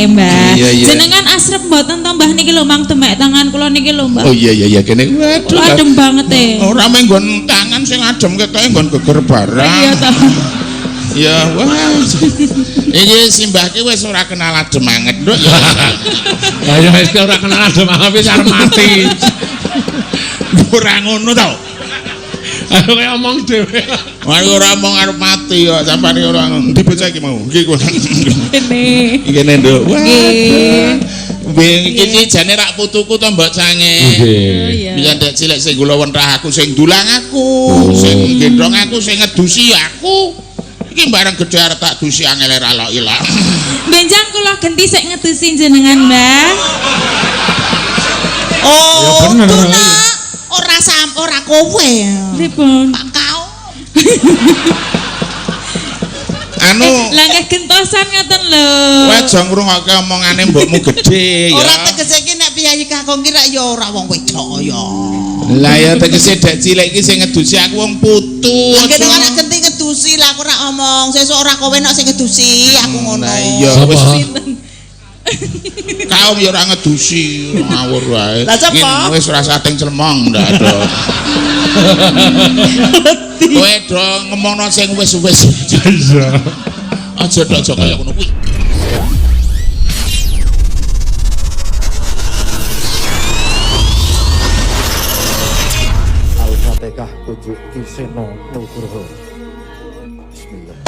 Mbah. Iya, iya. Jenengan asrep mboten to Mbah niki lho mang demek tangan kula niki lho Mbah. Oh iya iya iya kene. Waduh. Adem banget e. Ora mung nggon tangan sing adem ketoke nggon geger barang. Iya ta. Ya wah. Iki simbah ki wis ora kenal adem anget nduk ya. Lah ya wis ora kenal adem anget wis arep mati. Ora ngono to. Ayo kowe omong dhewe. Wah ora omong arep mati kok sampeyan ora ngono. Endi bocah iki mau? Iki kowe. Kene. Iki kene nduk. Wah. Nggih. Iki jane rak putuku to mbok sange. Nggih. Iya. Biyen dek cilik sing kula wenthah aku sing dulang aku, sing gendhong aku, sing ngedusi aku. Iki bareng gedhe arep tak dusi angele ra lok ilang. Benjang kula genti sik ngedusi jenengan, Mbah. Oh, Ya bener. tuna. Ora sam ora kowe. Pripun? Pak kau. Anu, Lah nggih gentosan ngoten lho. kowe aja ngrungokke omongane mbokmu gedhe ya. Ora tegese iki nek piyayi kakung ki rak ya ora wong wedok ya. Lah ya tegese dek cilik iki sing ngedusi aku wong putu. Lah kene ora genti ngedusi lah aku ora omong. Sesuk ora kowe nek sing ngedusi aku ngono. Lah iya Sapa? wis kaum ya ora ngedusi ngawur wae. Lah sapa? Wis ora sating clemong ndak ada. Kowe do ngomongno sing wis-wis. Iya. Aja tok aja kaya ngono kuwi. Al-Fatihah Pujuk Ki Seno Nugroho. Bismillah.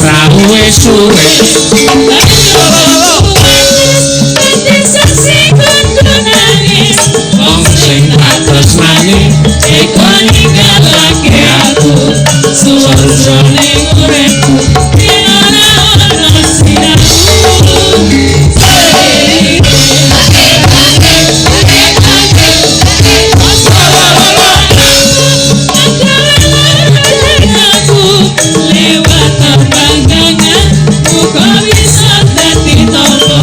Rawuhe suwe. Wong sing tak tresnani teka ninggalake aku. Suwun-suwune uripku yen ora ono sliramu. Lewat panggangan muga bisa dadi tombo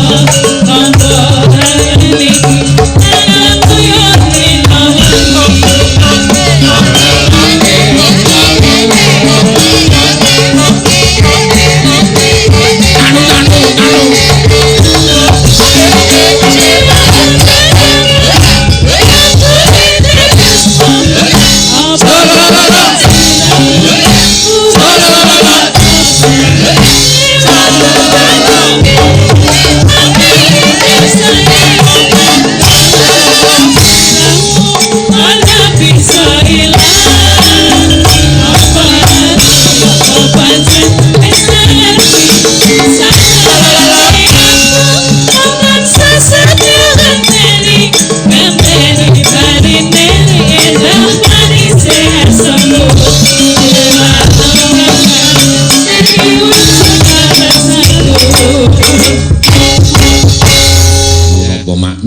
tombo iki anakku yo rino.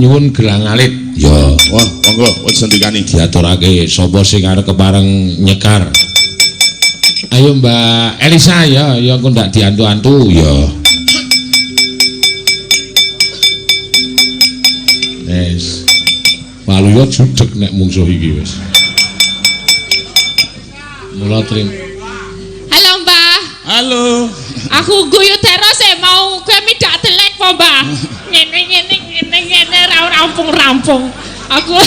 Nyuwun gelang alit. Ya, Wah, monggo wis sendikane. Diaturake sapa sing arep kepareng nyekar. Ayo Mbak Elisa ya, ya engko ndak diantu-antu ya. Wis. Waluya judeg nek mungsuh iki wis. Mula trim. Halo Mbah. Halo. Aku guyu terus e mau kowe midak telek po Mbah. Ngene ngene ngene ngene ra rampung-rampung. Aku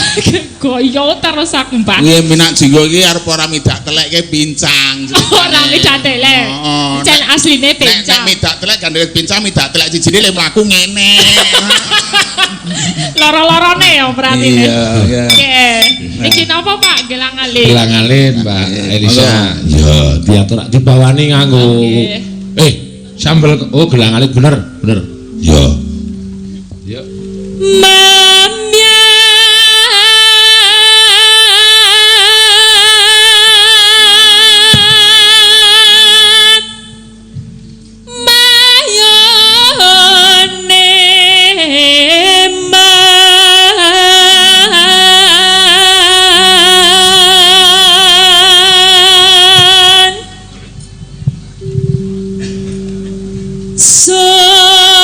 goyo terus aku Mbah. Nggih minak jinggo iki arep ora midak telek ke pincang. Ora midak telek. Heeh. Jan asline Nek pincang. midak telek gandeng pincang midak telek sijine le mlaku ngene. Loro-lorone ya berarti. Iya, iya. Oke. Iki napa Pak gelang alit? Gelang alit Mbak Elisa. Ya, diatur dibawani nganggo. Oke. Sambel oh gelang alit bener, bener. Ya. Ya. Mamyat mayone man soharane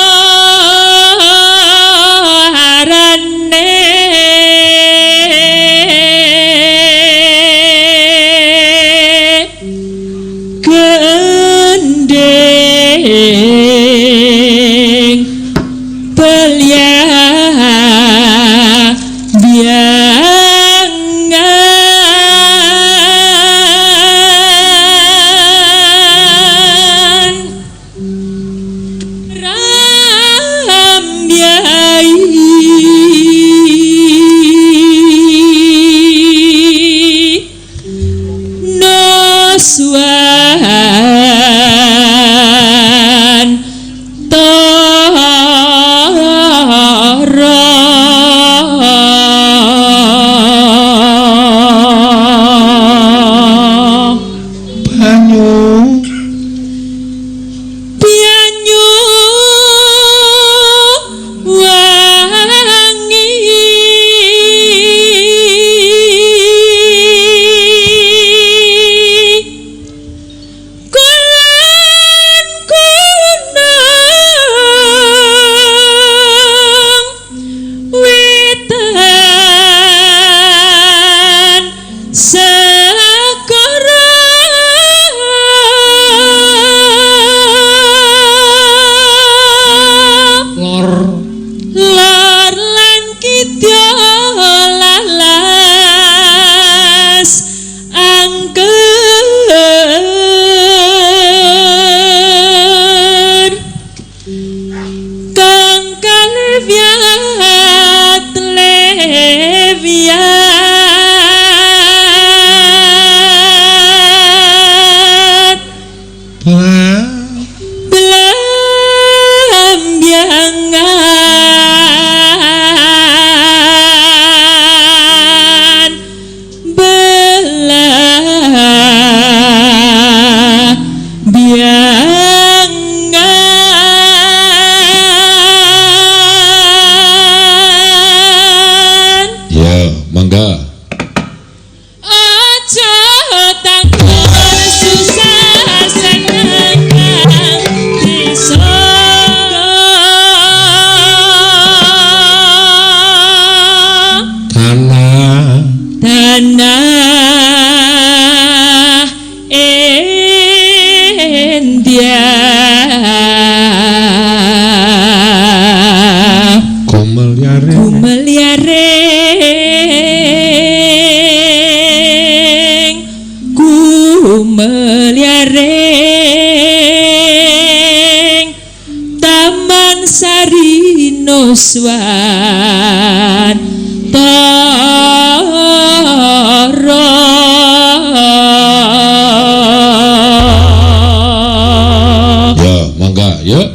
gendeng belia biangan rambyai noswan tara Banyu banyu wangi kulon kunang wetan segara lor lor lan kidya lalas angker kang kalevyat levyat belambiangan belah biangan. Ya, mangga. Aja takon susah seneng kang desa. Tanah Tanah India kumelyare kumeliaring kumeliaring Taman Sari Nuswan Tara. Ya, mangga, yuk.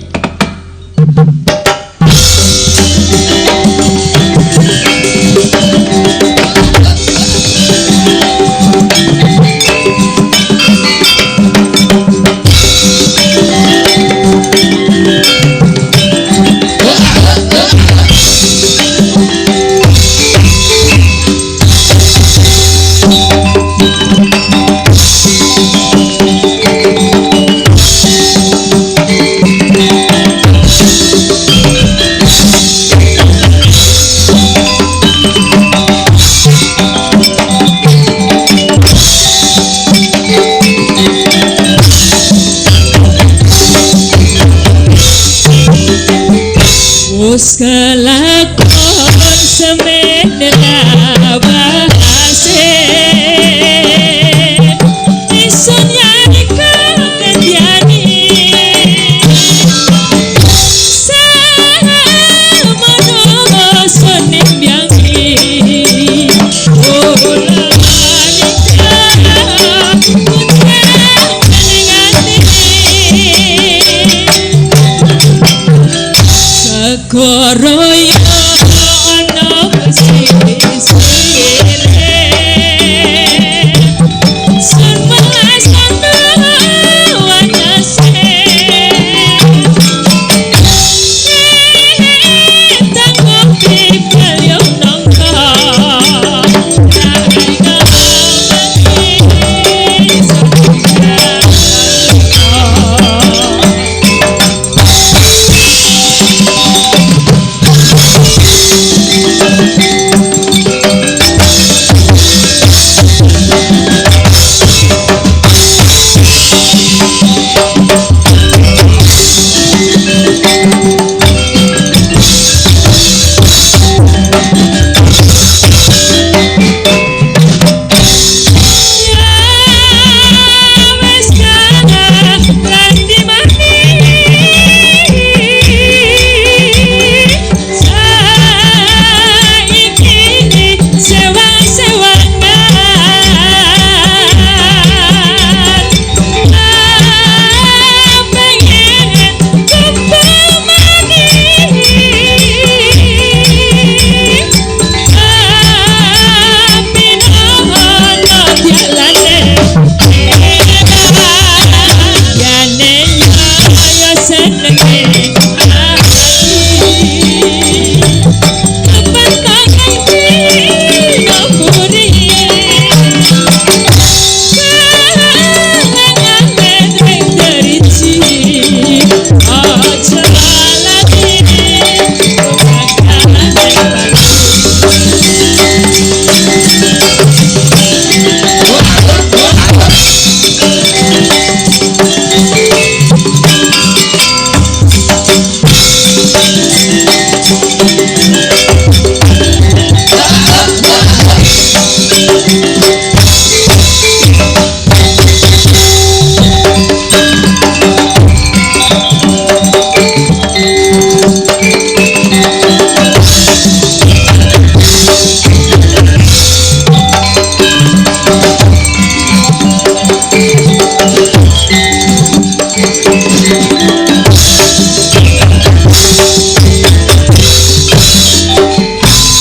Wis kelakon semene lawase isun yen kandhani samono sone biangi kula nikah putra ning ati segara ya ana pesisire sun welas ana watese tanggopi kalyo nangka naika mati sakita.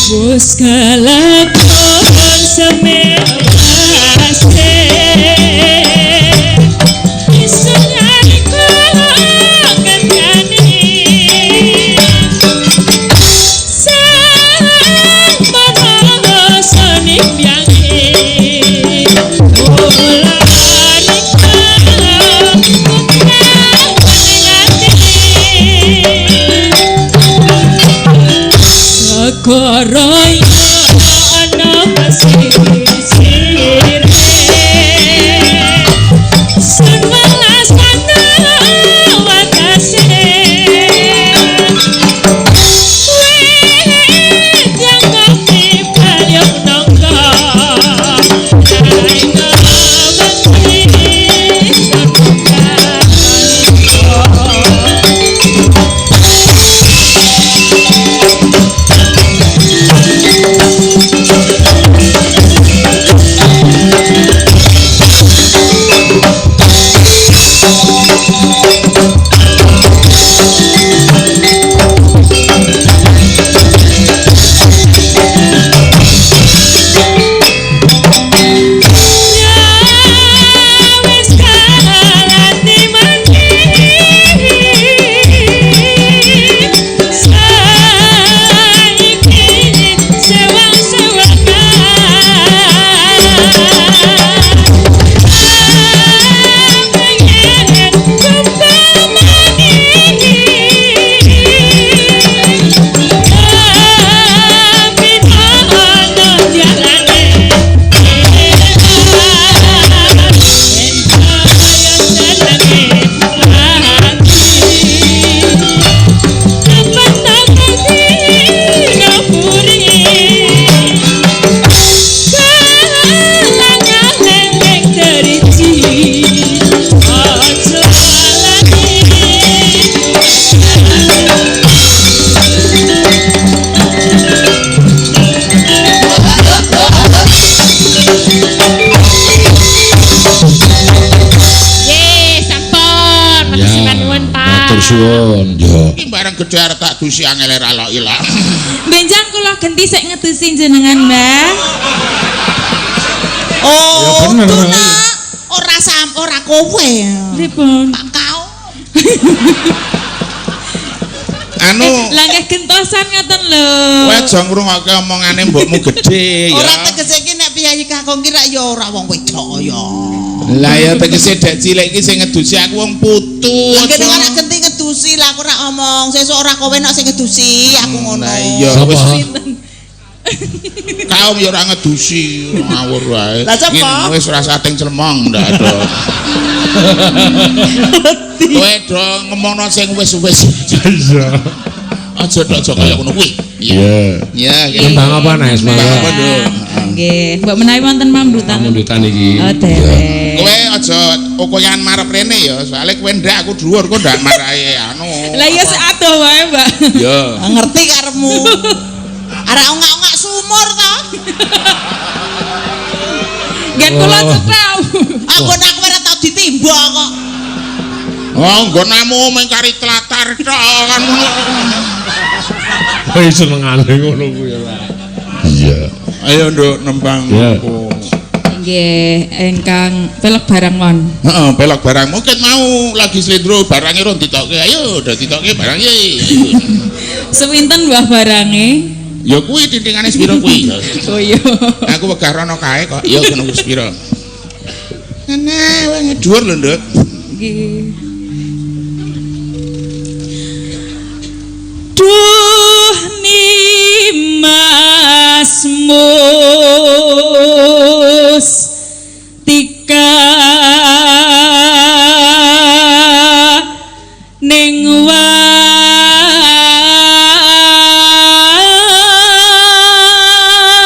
Wis kelakon semewase isun aku ngendani samono sone biangi kula nikah putra ning ati segara ya ana pesisire sun welas ana watese wit yang kopi payung nangka naika mati saduka. Nggih, sampun. Matur nuwun, Pak. Matur suwun. Yo. Iki bareng gedhe arep tak dusi angele ra lok ilak. Benjang kula genti sik ngedusi jenengan, Mbah. Oh, Ya bener, tuna. ayo. Ora sam ora kowe. Pripun? Pak kau. Anu, Lah nggih gentosan ngoten lho. kowe aja ngrungokke omongane mbokmu gedhe ya. Ora tegese iki nek piyayi kakung ki rak ya ora wong wedok ya. Lah ya tegese dek cilik iki sing ngedusi aku wong putu. Lah kene ora genti ngedusi lah aku ora omong. Sesuk ora kowe nek sing ngedusi, aku ngono. Lah iya Sapa? wis kaum ya ora ngedusi ngawur wae. Lah, sapa? Ngene wis ora sating clemong ndak ada. Kowe do ngomongno sing wis-wis. Iya. Aja tok aja kaya ngono kuwi. Iya. Iya, Tembang apa Nes? Tembang apa, Nduk? Nggih, mbok menawi wonten pamdutan. Pamundutan iki. Oh, derek. Kowe aja okoyan marep rene ya, soalnya kowe ndak aku dhuwur kok ndak marahi anu. Lah ya sik adoh wae, Mbak. Ya. Ah, ngerti karepmu. Arek ongak-ongak sumur to. Nggih kula cetha. Aku nek kowe ora tau ditimba kok. Oh, nggonamu mung kari tlatar tok kan ngono. Kowe senengane ngono kuwi ya, Pak. Iya. Ayo Nduk nembang. Iya. Apa? Nggih, ingkang pelek barang mon. Heeh, pelok barang mungkin mau lagi slendro barangnya rong ditokke. Ayo, udah ditokke barangnya. Ayo. Sewinten Mbah barange? Ya kuwi tintingane sepiro kuwi. Oh iya. Aku wegah rono kae kok. Ya ngono kuwi sepiro. Ngene wae dhuwur lho, Nduk. Nggih. Duh nimas mus tika ning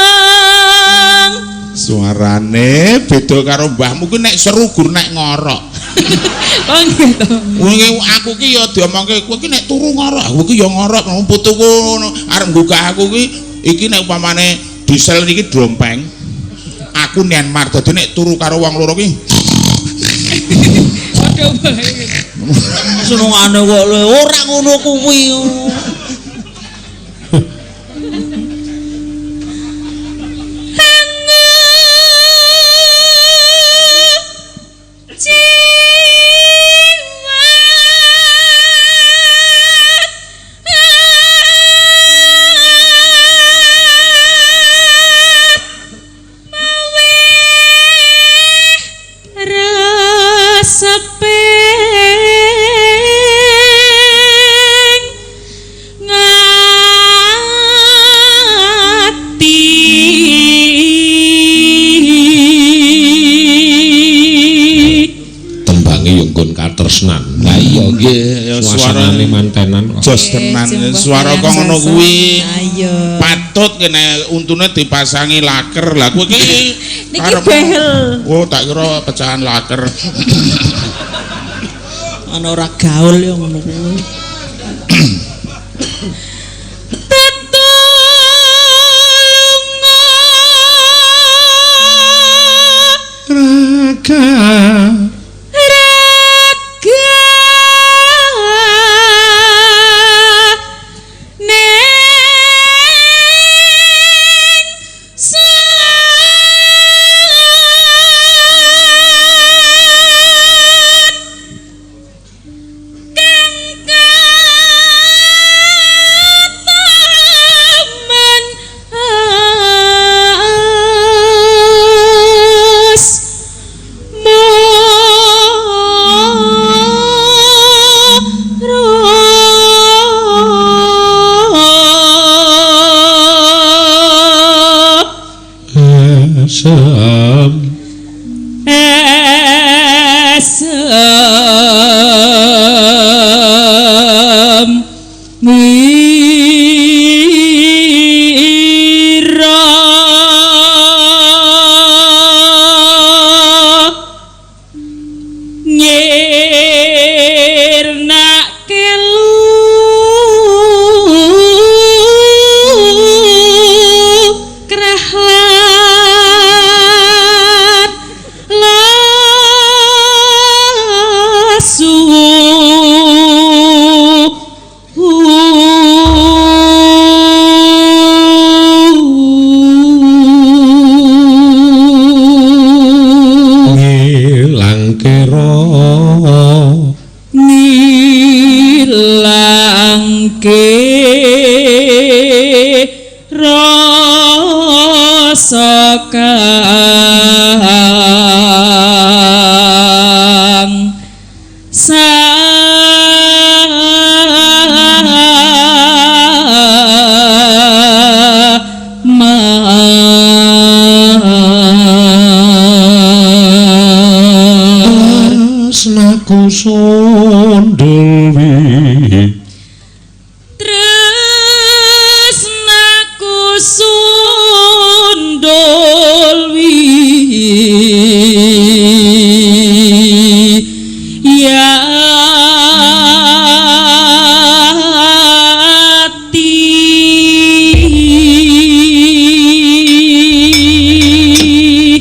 wang. Suarane beda karo mbahmu kuwi nek seru gur nek ngorok. Oh nggih to. Wingi aku ki ya diomongke kowe ki nek turu ngorok, aku ki ya ngorok wong putuku ngono arep nggugah aku ki iki nek upamane diesel niki dompeng. Aku Myanmar dadi nek turu karo wong loro ki Padha wae. Senengane kok lho ora ngono kuwi. Reseping ngati Tembange yo nggon katresnan. Lah iya nggih ya Suasanane suarane mantenan kok. jos tenan suara kok ngono kuwi. Ayo. Patut kene untune dipasangi laker. Lah kowe ki Niki karepmu- behel. Oh, tak kira pecahan laker. Ana ora gaul ya ngono kuwi. Tetulunga Raga. raga ning sun kang kataman as moro Asam. esem wira nyirnake lukrah lan Tresnaku sundul wi Tresnaku sundul wi ya ati.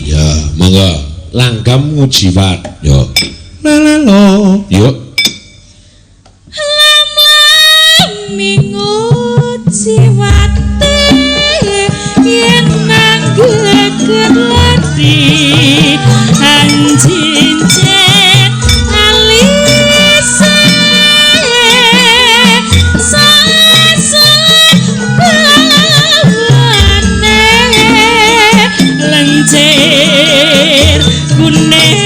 Ya, monggo langgam ngujiwat. Yo. Lelelo. Yo. Lam-lam ngujiwate yen nanggeget lati anjince alise sasat bawane lencir kuning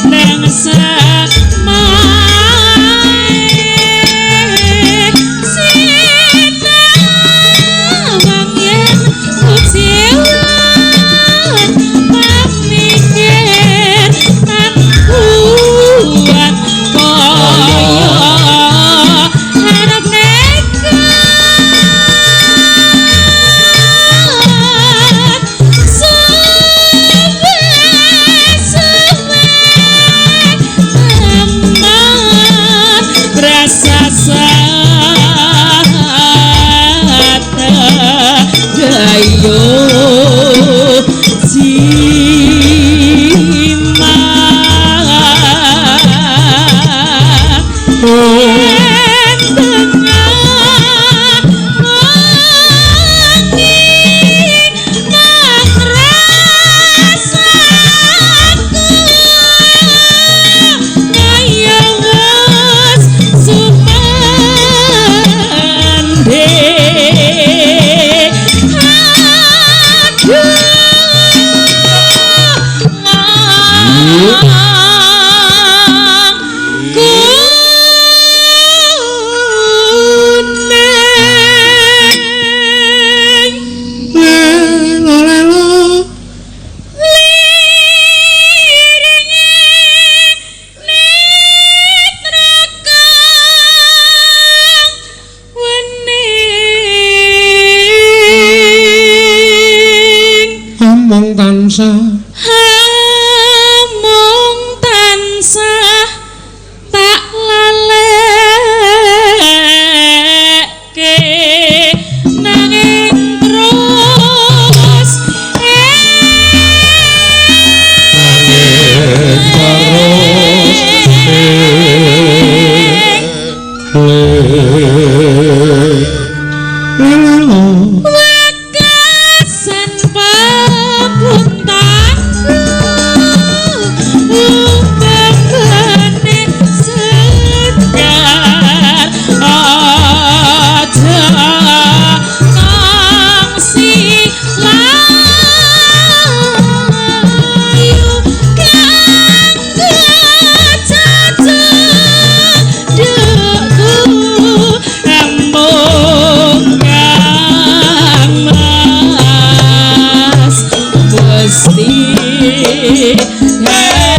nang semae sinawang yen kuciwat pamikir tan kuat kaya arep nekat suwe-suwe amat rasa gayo jimat yen tengah wengi nang rasaku kaya wis sumande. Aduh, wong kuning Lelo lelo. liringe netra kang wening Omong tansah amung tansah tak laleke nanging terus terus lelo. Wekasan pepuntaku umpamane segar aja kongsi layu kanggo cacadukku amung kang mas Gusti aku.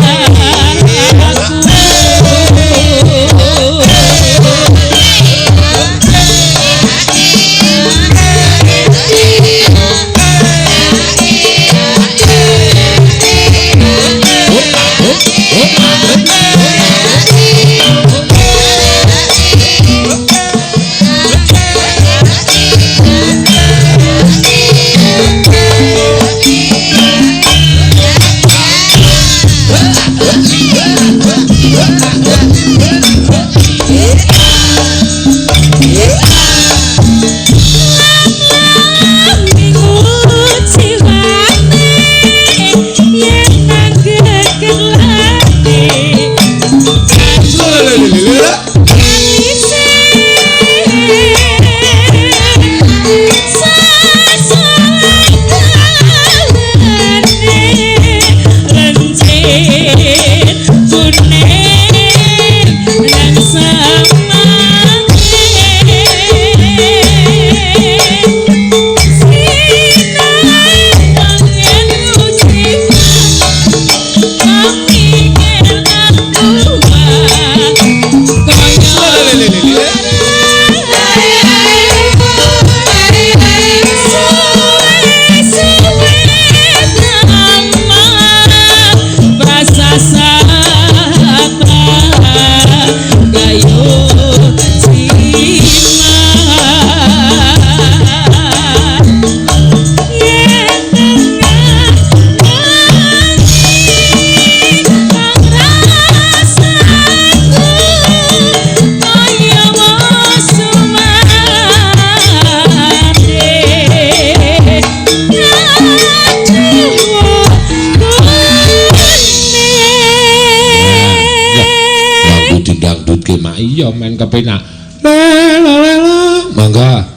Iya men kepenak. La la la la. Mangga.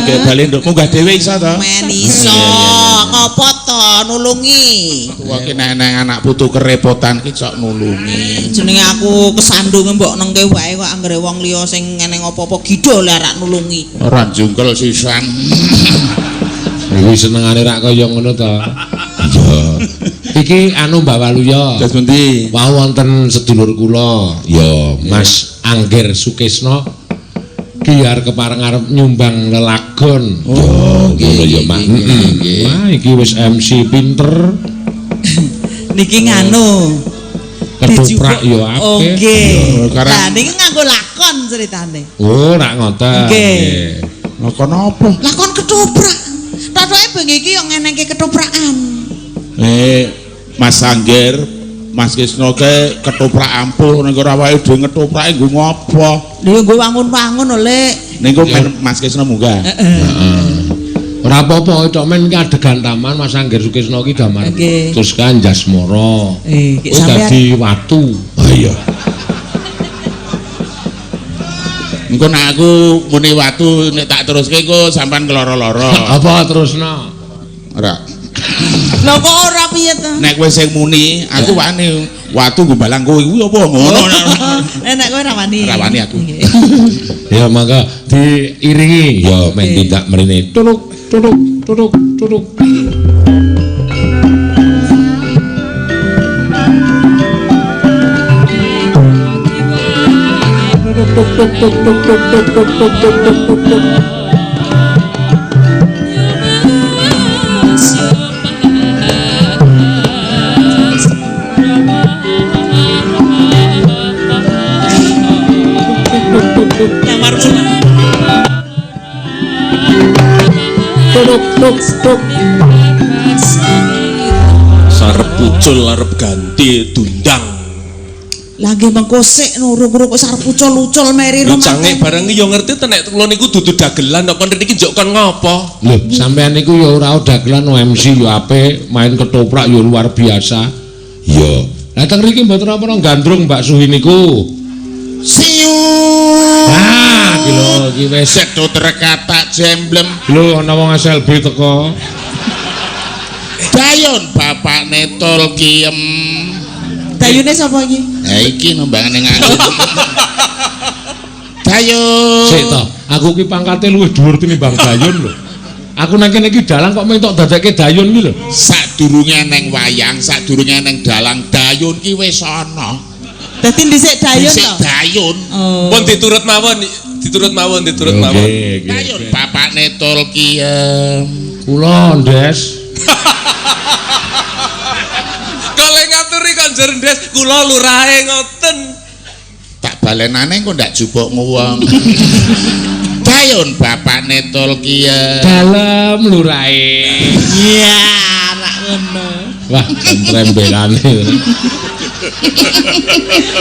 Ya bali nduk munggah dhewe iso to? Men iso. Ngopo to nulungi? Tuwa ki nek anak putu kerepotan ki cok nulungi. Jenenge aku kesandung mbok nengke wae kok anggere wong liya sing eneng apa-apa gidho lek rak nulungi. Ora jungkel sisan. Kuwi senengane rak kaya ngono to. Iya. Iki anu Mbak Waluya. Terus pundi? Wau wonten sedulur kula, ya Mas Angger Sukesno. Ki arep kepareng arep nyumbang lelagon. Oh, ngono ya, Mak. Wah, iki wis MC pinter. Niki nganu. Ketoprak ya akeh. Oh, nggih. Lah niki nganggo lakon ceritane. Oh, rak ngoten. Nggih. Lakon apa? Lakon ketoprak. Totoke bengi iki yo ngenengke ketoprakan. Mas Angger, Mas Kisno ke ketoprak ampuh ning ora awake dhewe ngetoprake nggo ngopo? Lha nggo wangun-wangun lho, Lek. Ning kok men Mas Kisno munggah. Heeh. Ora apa-apa, tok men iki adegan taman Mas Angger Sukesno iki damar. Terus kan Jasmara. Iki sampean dadi watu. Oh iya. Engko nek aku muni watu nek tak teruske engko sampean keloro-loro. Apa terusno? Ora. Lho kok ora piye to? Nek kowe sing muni, aku wani watu nggo balang kowe kuwi apa ngono. Nek kowe ora wani. Ora wani aku. Ya mangga diiringi ya men tindak mrene. Tuluk tuluk tuluk tuluk. Tuk tuk tuk tuk tuk tuk tuk tuk tuk tuk tuk tuk. Tuk tuk tuk. Sarep pucul arep ganti dundang. Lah nggih mengko sik nurung-nurung kok sarep ucul-ucul meri rumah. Cange barang iki ya ngerti to nek kula niku dudu dagelan kok kon niki njuk kon ngopo. Lho, sampean niku ya ora dagelan MC ya apik, main ketoprak ya luar biasa. Iya. Lah teng mriki mboten napa-napa gandrung Mbak Suhi niku. Siu. Ah, iki lho iki wis sedot rekatak jemblem. Lho ana wong SLB teko. Dayon bapakne tol kiem. Dayune sapa iki? Ha iki numbangane aku. Dayun. Sik to, aku ki pangkate luwih dhuwur tinimbang Dayun lho. Aku nang kene iki dalang kok mentok dadekke Dayun ki lho. Sadurunge neng wayang, sadurunge neng dalang, Dayun ki wis ana. Dadi dhisik Dayun to? Dhisik Dayun. Oh. Pun diturut mawon, diturut mawon, diturut mawon. Dayun bapakne tol kiem. Kula Ndes. Kale ngaturi kon jerndes, kula lurahe ngoten. Tak balenane engko ndak jupuk nguwong. Dayun bapakne tol kiem. Dalem lurahe. Iya, rak ngono. Wah, trembelane.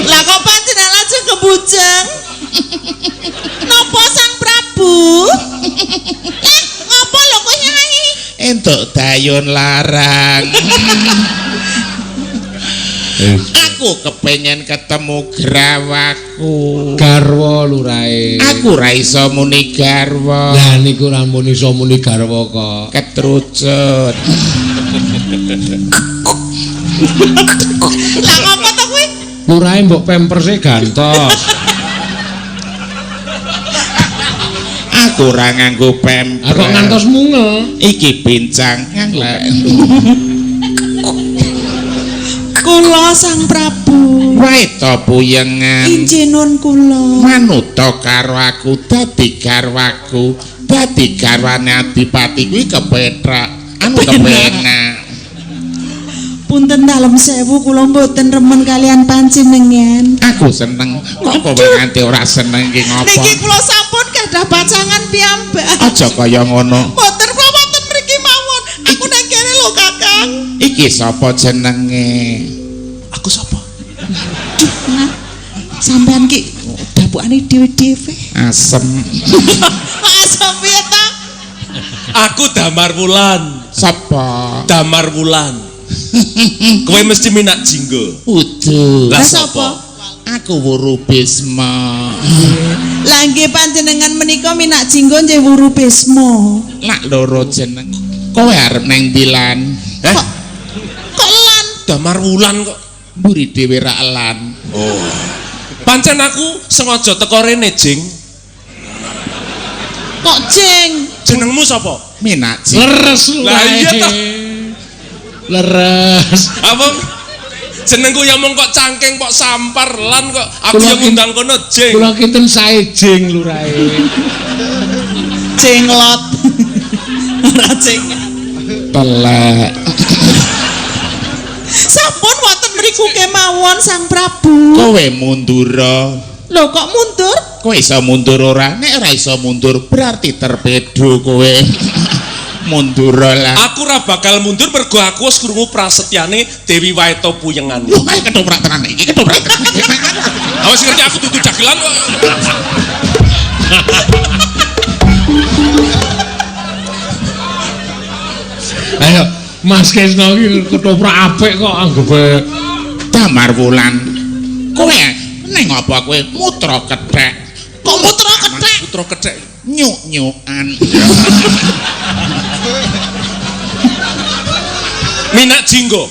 Lah kok panjenengan lajeng kebujeng? Napa Sang Prabu? Lah ngopo lho kok Nyai? Entuk Dayun larang. Aku kepengen ketemu grawaku. Garwa lurahe. Aku ra iso muni garwa. Lah niku ra muni iso muni garwa kok. Ketrucut. Lah ngopo to kuwi? Lurahe mbok pamperse gantos. Aku ora nganggo pamper. Ah kok ngantos mungel. Iki pincang nganggo. Kula Sang Prabu. Wae to puyengan. Injenun kula. Manuta karo aku dadi garwaku. Dadi garwane adipati kuwi kepethak. Anu kepenak. Punten dalem sewu kula mboten remen kalian panjenengan. Aku seneng. Kok kowe nganti ora seneng iki ngopo? Niki kula sampun gadah pacangan piyambak. Aja kaya ngono. Mboten kula wonten mriki mawon. Aku nang kene lho Kakang. Iki sapa jenenge? Aku sapa? Duh, nah. Sampean ki dapukane dhewe-dhewe. Asem. Asem piye ta? Aku Damar Wulan. Sapa? Damar Wulan. Kowe mesti minak jinggo. Udu. Lah Lah sapa? sapa? Aku Wuru Bisma. Lah nggih panjenengan menika minak jinggo nggih Wuru Bisma. Lak loro jeneng. Kowe arep nang ndi lan? Eh, Kok lan? Damar Wulan kok. Mburi dhewe ra lan. Oh. Pancen aku sengaja teko rene, Jing. Kok jeng? Jenengmu sapa? Minak jinggo. Leres Lah iya lurahe. toh. Leres. Apa jenengku ya mung kok cangking kok sampar lan kok aku Kula yang ngundang kono Jing. Kula kinten sae jing lurahe. Jenglot. Ora jeng. Telek. Sampun wonten mriku kemawon Sang Prabu. Kowe mundura. Lho kok mundur? Kowe iso mundur ora? Nek ora iso mundur berarti terpedo kowe. Mundur lah. Aku ora bakal mundur mergo aku wis krungu prasetyane Dewi Waeta Puyengan. Wah, ketoprak tenan iki, ketoprak tenan. Awas ngerti aku dudu dagelan kok. Ayo Mas Krisna iki ketoprak apik kok anggepe Damar Wulan. Kowe ning apa kowe mutra kethek? Kok mutra kethek? Putra kethek. Nyuk-nyukan. Minak jinggo.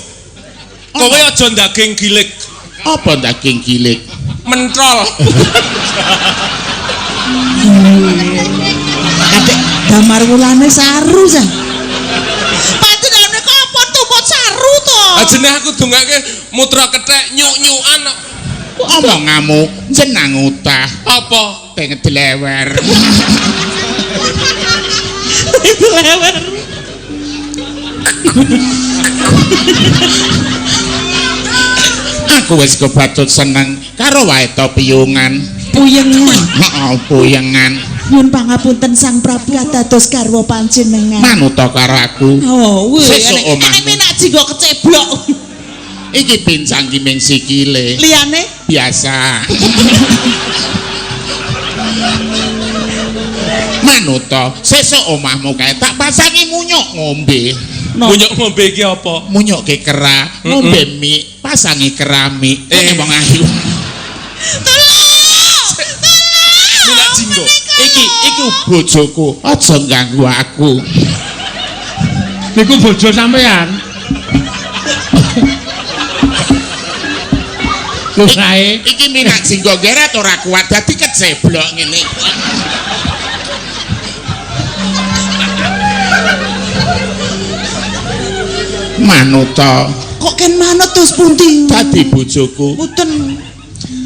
Kowe aja ndaging gilik, Apa daging gilik? mentrol. Kadek Damar Wulane saru sa. Panjenengane kok apa tumut saru to? Ajene aku dongake mutra kethek nyuk-nyukan kok. Omongamu jenang utah Apa? pengen dlewer. Lewer. Aku wis kebatut seneng karo Waeta Piyungan. Puyengan. Heeh, puyengan. Nyun pangapunten Sang Prabu kadados garwa panjenengan. Manuta karo aku. Oh, weh, Sesuk enek omahmu. minak jinggo keceblok. Iki pincang ki ming sikile. Liyane Biasa. Manuta, sesuk omahmu kae tak pasangi munyuk ngombe. no. Munyuk ngombe iki apa? Munyukke kera, ngombe mie, pasangi keramik. Eh wong ayu. Tolong! Tolong! Minak jinggo. Iki iki bojoku, aja ganggu aku. niku bojo sampean. Lurahe Iki minak jinggo geret ora kuat dadi keceblok ngene. Manuta Kok ken manut terus pundi? dadi bojoku Mboten.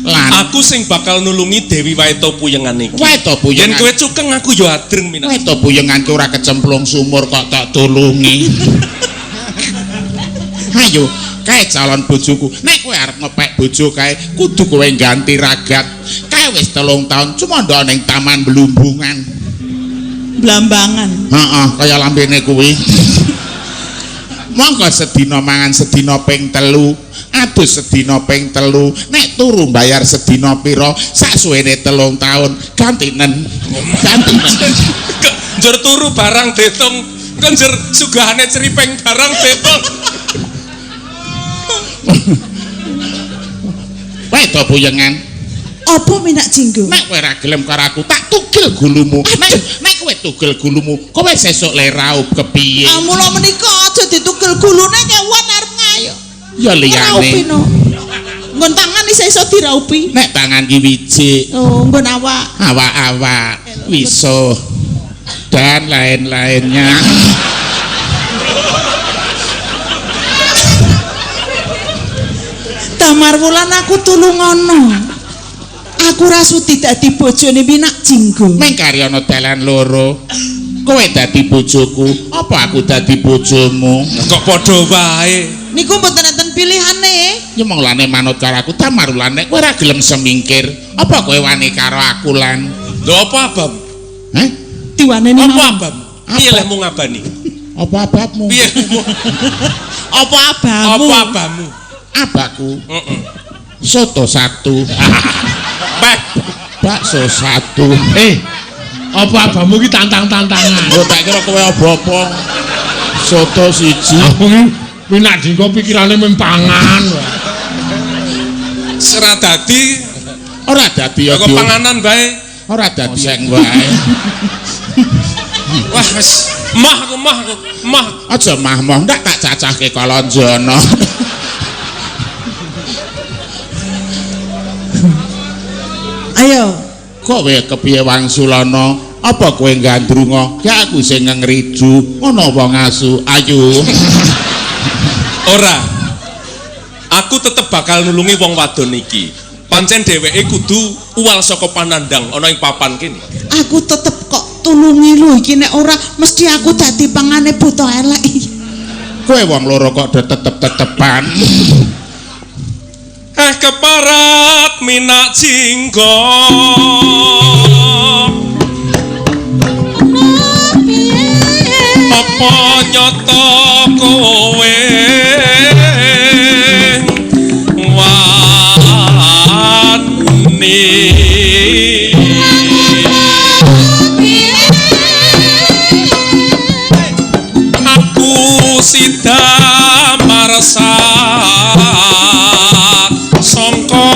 lan Aku sing bakal nulungi Dewi Waeta Puyengan iki. Waeta Yen Puyengan. kowe cukeng aku ya adreng minak. Waeta Puyengan ki ora kecemplung sumur kok tak tulungi. Ayo, kae calon bojoku. Nek kowe arep ngepek bojo kae, kudu kowe ganti ragat. Kae wis 3 tahun cuma ndok ning Taman Blumbungan. Blambangan. Heeh, kaya lambene kuwi. Monggo sedina mangan sedina ping 3, adus sedina ping 3, nek turu bayar sedina pira, sak suwene 3 tahun, gantinen. Gantinen. Kok njur turu barang ditung, kok njur sugahane ceripeng barang ditung. Wae to puyengan. Apa minak jinggo? Nek kowe ora gelem karo aku, tak tugel gulumu. Nek kowe tugel gulumu, kowe sesuk le raup kepiye? Ah mula menika aja ditugel gulune kewan arep ngayo. Ya liyane. Raupi no. Nggon tangan isih iso diraupi. Nek tangan ki wijik. Oh, nggon awak. Awak-awak, wisuh dan lain-lainnya. Damar Wulan aku tulungono. Aku ra sudi dadi bojone Minak Jinggo. Meng kari ana dalan loro. Kowe dadi bojoku, apa aku dadi bojomu? Kok padha wae. Niku mboten enten pilihane. Ya mong lane manut karo aku Damar Wulan nek kowe ora gelem semingkir, apa kowe wani karo aku lan? Lho apa abam? Heh? Diwaneni Apa abam? Piye lehmu ngabani? Apa ababmu? Piye lehmu? Apa abamu? Apa abamu? Abaku. Heeh. Soto satu. Peh. Bakso satu. Apa abamu iki tantang-tantangan? Lho tak kira kowe apa-apa. Soto siji. Aku iki Minak Jinggo pikirane mung pangan. Ora dadi, Ora dadi ya. kok panganan bae. Ora dadi seng wae. Wah wis mah aku mah aku mah. Aja mah-mah ndak tak cacahke kalonjana. Ayo. Kowe kepiye wangsulana? Apa kowe gandrunga? Ya aku sing ngriju, ngono wong asu. Ayu. Ora. Aku tetep bakal nulungi wong wadon iki. Pancen dheweke kudu uwal saka panandang ana ing papan kene. Aku tetep kok tulungi lho iki nek ora mesti aku dadi pangane buta elek. Kowe wong loro kok do tetep-tetepan. Keparat Minak Jinggo. Apa nyata kowe wani? Aku sida marsa sangka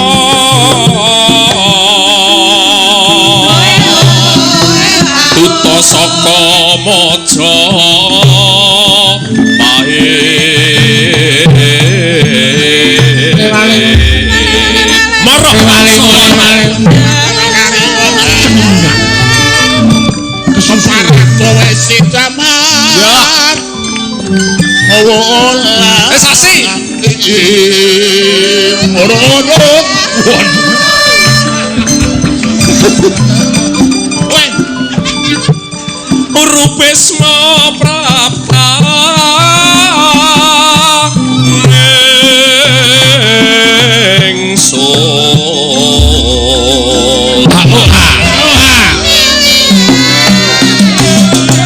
duta saka maja pae. Marah Kesengsara kowe sidamar. Ola. Sasi. Oro-oro. Rupesma prapta ningsul.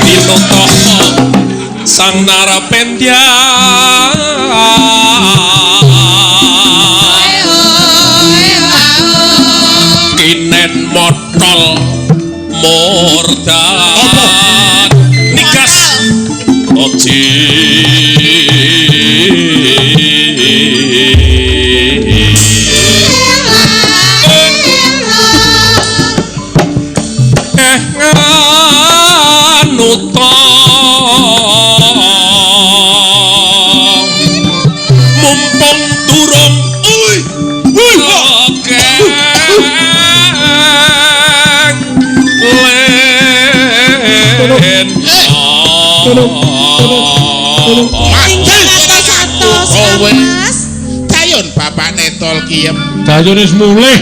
Tinutoho sang narapendya kinen motol murdan nikas oji nganuta mumpung durung Mas. Dayun bapakne Tol Kiem. Dayun wis mulih.